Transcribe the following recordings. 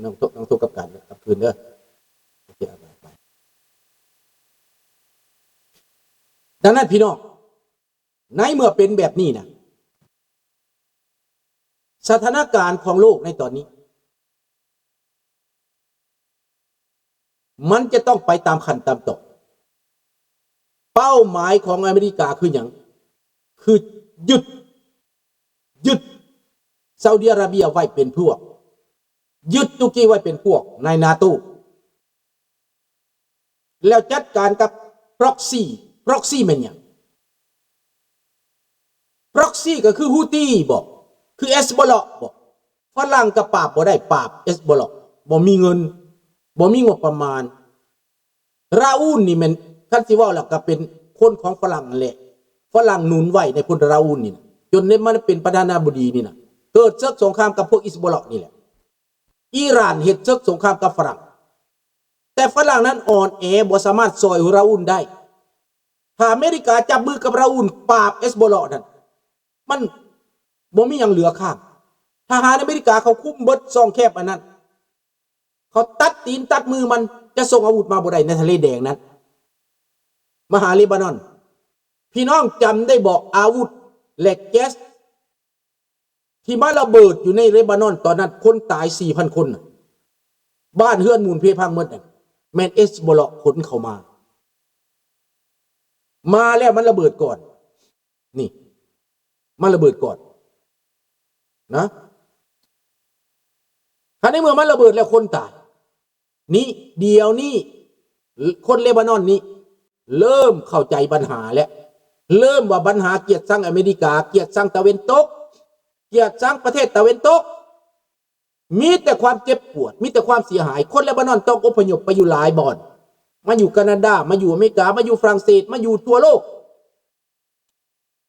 ນອງໂທ ນອງໂທກັບການກັບຄືນເດີ. ໂອເຄ ເອົາໄປ ດັ່ງນັ້ນພີ່ນ້ອງ ໃນເມື່ອເປັນແບບນີ້ນະ ສະຖານະການຂອງໂລກໃນຕອນນີ້ ມັນຈະຕ້ອງໄປຕາມຂັ້ນຕາມຕອນ. ເປົ້າໝາຍຂອງອາເມລິກາຄືຫຍັງ? ຄືຍຶດ ຍຶດຊາອຸດີອາຣາເບຍໄວ້ເປັນພວກ, ຍຶດຕຸລະກີໄວ້ເປັນພວກໃນນາໂຕ ແລ້ວຈັດການກັບ proxy. Proxy ແມ່ນຫຍັງ? Proxy ກໍຄື Houthi ບໍ? ຄື Hezbollah ບໍ? ຝຣັ່ງກໍປາບບໍ່ໄດ້ ປາບ Hezbollah ບໍ່ມີເງິນ ບໍ່ມີງົບປະມານ. ຣາອູນນີ້ແມ່ນ ຄັນຊິເວົ້າແລ້ວກໍເປັນຄົນຂອງຝຣັ່ງນັ້ນແຫຼະ, ຝຣັ່ງໜູນໄວ້ໃນພົນຣາອູນນີ້ນະ ຈົນໄດ້ມາເປັນປະທານາທິບໍດີນີ້ນະ. ເກີດເສິກສົງຄາມກັບພວກ Hezbollah ນີ້ແຫຼະ. ອີຣານເຮັດເສິກສົງຄາມກັບຝຣັ່ງ ແຕ່ຝຣັ່ງນັ້ນອ່ອນແອ ບໍ່ສາມາດຊ່ອຍຣາອູນໄດ້. ຖ້າອາເມລິກາຈັບມືກັບຣາອູນ ປາບ Hezbollah ນັ້ນ ມັນບໍ່ມີຫຍັງເຫຼືອຄ້າງ. ທະຫານອາເມລິກາເຂົາຄຸມເບິດຊ່ອງແຄບອັນນັ້ນ. ເຂົາຕັດຕີນຕັດມືມັນ ຈະສົ່ງອາວຸດມາບໍ່ໄດ້ໃນທະເລແດງນັ້ນ. ມາຫາເລບານອນ ພີ່ນ້ອງຈຳໄດ້ບໍ່? ອາວຸດ ແລະ ແກັສ ທີ່ມາລະເບີດຢູ່ໃນເລບານອນຕອນນັ້ນ ຄົນຕາຍສີ່ພັນຄົນນະ, ບ້ານເຮືອນໝູນເພພັງໝົດນະ, ແມ່ນ Hezbollah ຂົນເຂົ້າມາ. ມາແລ້ວມັນລະເບີດກ່ອນ. ນີ້ ມັນລະເບີດກ່ອນນະ. ຄັນໃນເມື່ອມັນລະເບີດແລ້ວຄົນຕາຍ ນີ້ ດຽວນີ້ ຄົນເລບານອນນີ້ເລີ່ມເຂົ້າໃຈບັນຫາແລ້ວ, ເລີ່ມວ່າບັນຫາກຽດຊັງອາເມລິກາ, ກຽດຊັງຕາເວັນຕົກ, ກຽດຊັງປະເທດຕາເວັນຕົກ, ມີແຕ່ຄວາມເຈັບປວດ, ມີແຕ່ຄວາມເສຍຫາຍ. ຄົນເລບານອນຕ້ອງອົບພະຍົບໄປຢູ່ຫຼາຍບ່ອນ, ມາຢູ່ການາດາ, ມາຢູ່ອາເມລິກາ, ມາຢູ່ຝຣັ່ງເສດ, ມາຢູ່ທົ່ວໂລກ.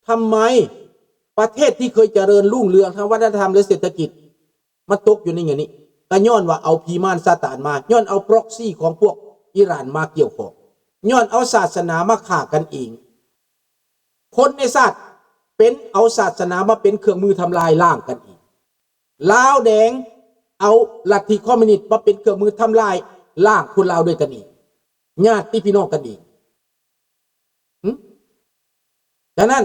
ທຳໄມປະເທດທີ່ເຄີຍຈະເລີນຮຸ່ງເຮືອງທາງວັດທະນະທຳ ແລະ ເສດຖະກິດ ມາຕົກຢູ່ໃນຫຍັງນີ້? ກໍຍ້ອນວ່າເອົາຜີມານຊາຕານມາ, ຍ້ອນເອົາ proxy ຂອງພວກອີຣານມາກ່ຽວຂ້ອງ, ຍ້ອນເອົາສາສະໜາມາຂ້າກັນເອງ. ຄົນໃນຊາດເປັນ ເອົາສາສະໜາມາເປັນເຄື່ອງມືທຳລາຍລ້າງກັນເອງ. ລາວແດງເອົາລັດທິຄອມມິວນິດມາເປັນເຄື່ອງມືທຳລາຍລ້າງຄົນລາວດ້ວຍກັນເອງ, ຍາດຕິພີ່ນ້ອງກັນເອງ. ຫຶ? ສະນັ້ນ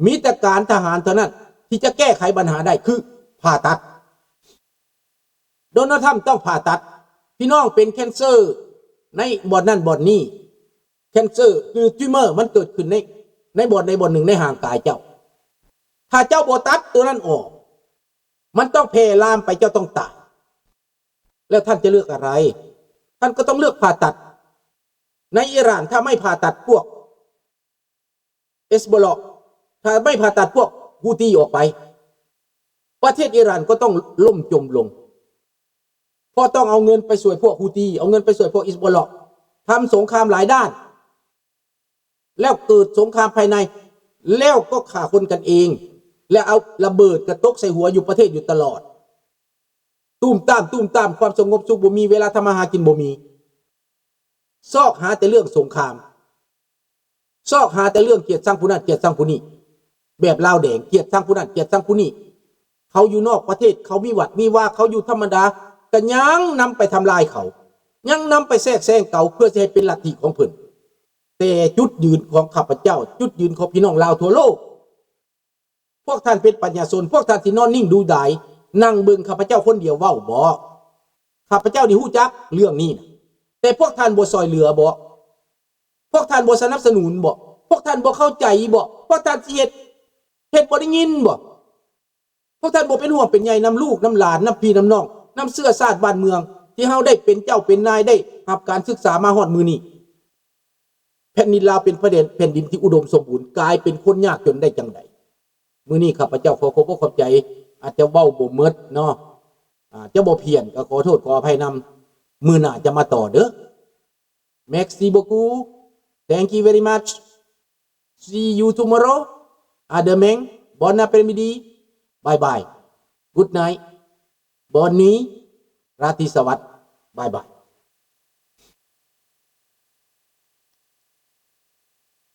ມີແຕ່ການທະຫານເທົ່ານັ້ນທີ່ຈະແກ້ໄຂບັນຫາໄດ້ ຄືຜ່າຕັດ. ໂດນັລ ທຣຳ ຕ້ອງຜ່າຕັດ. ພີ່ນ້ອງເປັນແຄນເຊີໃນບ່ອນນັ້ນບ່ອນນີ້, ແຄນເຊີ ຫຼື tiumour ມັນເກີດຂຶ້ນໃນ ໃນບ່ອນໃດບ່ອນໜຶ່ງໃນຮ່າງກາຍເຈົ້າ. ຖ້າເຈົ້າບໍ່ຕັດຕົວນັ້ນອອກ, ມັນຕ້ອງແຜ່ລາມໄປ, ເຈົ້າຕ້ອງຕາຍ. ແລ້ວທ່ານຈະເລືອກອະໄລ? ທ່ານກໍຕ້ອງເລືອກຜ່າຕັດ. ໃນອີຣານ ຖ້າໄມ່ຜ່າຕັດພວກ Hezbollah, ຖ້າໄມ່ຜ່າຕັດພວກ Houthi ອອກໄປ, ປະເທດອີຣານກໍຕ້ອງລົ້ມຈົມລົງ. ເພາະຕ້ອງເອົາເງິນໄປຊ່ວຍພວກ Houthi, ເອົາເງິນໄປຊ່ວຍພວກ Hezbollah, ທຳສົງຄາມຫຼາຍດ້ານ. ແລ້ວເກີດສົງຄາມພາຍໃນ, ແລ້ວກໍຂ້າຄົນກັນເອງ, ແລ້ວເອົາລະເບີດກະຕົກໃສ່ຫົວຢູ່ປະເທດຢູ່ຕະຫຼອດ. ຕຸ້ມຕາມ, ຕຸ້ມຕາມ, ຄວາມສະຫງົບສຸກບໍ່ມີ, ເວລາທຳມາຫາກິນບໍ່ມີ. ຊອກຫາແຕ່ເລື່ອງສົງຄາມ, ຊອກຫາແຕ່ເລື່ອງກຽດຊັງຜູ້ນັ້ນກຽດຊັງຜູ້ນີ້, ແບບລາວແດງກຽດຊັງຜູ້ນັ້ນກຽດຊັງຜູ້ນີ້. ເຂົາຢູ່ນອກປະເທດ, ເຂົາມີວັດມີວາ, ເຂົາຢູ່ທຳມະດາ, ກະຍັງນຳໄປທຳລາຍເຂົາ, ຍັງນຳໄປແຊກແຊງເຂົາ ເພື່ອຊິໃຫ້ເປັນລັດທິຂອງເພິ່ນ. ແຕ່ຈຸດຢືນຂອງຂ້າພະເຈົ້າ, ຈຸດຢືນຂອງພີ່ນ້ອງລາວທົ່ວໂລກ, ພວກທ່ານເປັນປັນຍາຊົນ, ພວກທ່ານຊິນອນນິ່ງດູດາຍ ນັ່ງເບິ່ງຂ້າພະເຈົ້າຄົນດຽວເວົ້າບໍ? ຂ້າພະເຈົ້ານີ້ຮູ້ຈັກເລື່ອງນີ້ນະ, ແຕ່ພວກທ່ານບໍ່ຊ່ອຍເຫຼືອບໍ? ພວກທ່ານບໍ່ສະໜັບສະໜູນບໍ? ພວກທ່ານບໍ່ເຂົ້າໃຈບໍ? ພວກທ່ານຊິເຮັດ ເຮັດບໍ່ໄດ້ຍິນບໍ? ພວກທ່ານບໍ່ເປັນຫ່ວງເປັນໃຍນຳລູກນຳຫຼານ, ນຳພີ່ນຳນ້ອງ, ນຳເຊື້ອຊາດບ້ານເມືອງ ທີ່ເຮົາໄດ້ເປັນເຈົ້າເປັນນາຍ, ໄດ້ຮັບການສຶກສາມາຮອດມື້ນີ້. ແຜ່ນດິນລາວເປັນແຜ່ນດິນ ແຜ່ນດິນທີ່ອຸດົມສົມບູນ, ກາຍເປັນຄົນຍາກຈົນໄດ້ຈັ່ງໃດ? ມື້ນີ້ຂ້າພະເຈົ້າຂໍຂອບອົກຂອບໃຈ, ອາດຈະເວົ້າບໍ່ໝົດເນາະ, ອາດຈະບໍ່ພຽນ, ກໍຂໍໂທດຂໍອະໄພນຳ. ມື້ໜ້າຈະມາຕໍ່ເດີ້. Merci beaucoup. Thank you very much. See you tomorrow. À demain. Bon après-midi. Bye bye. Good night. Bonne nuit. ລາຕີສະຫວັດ. Bye bye.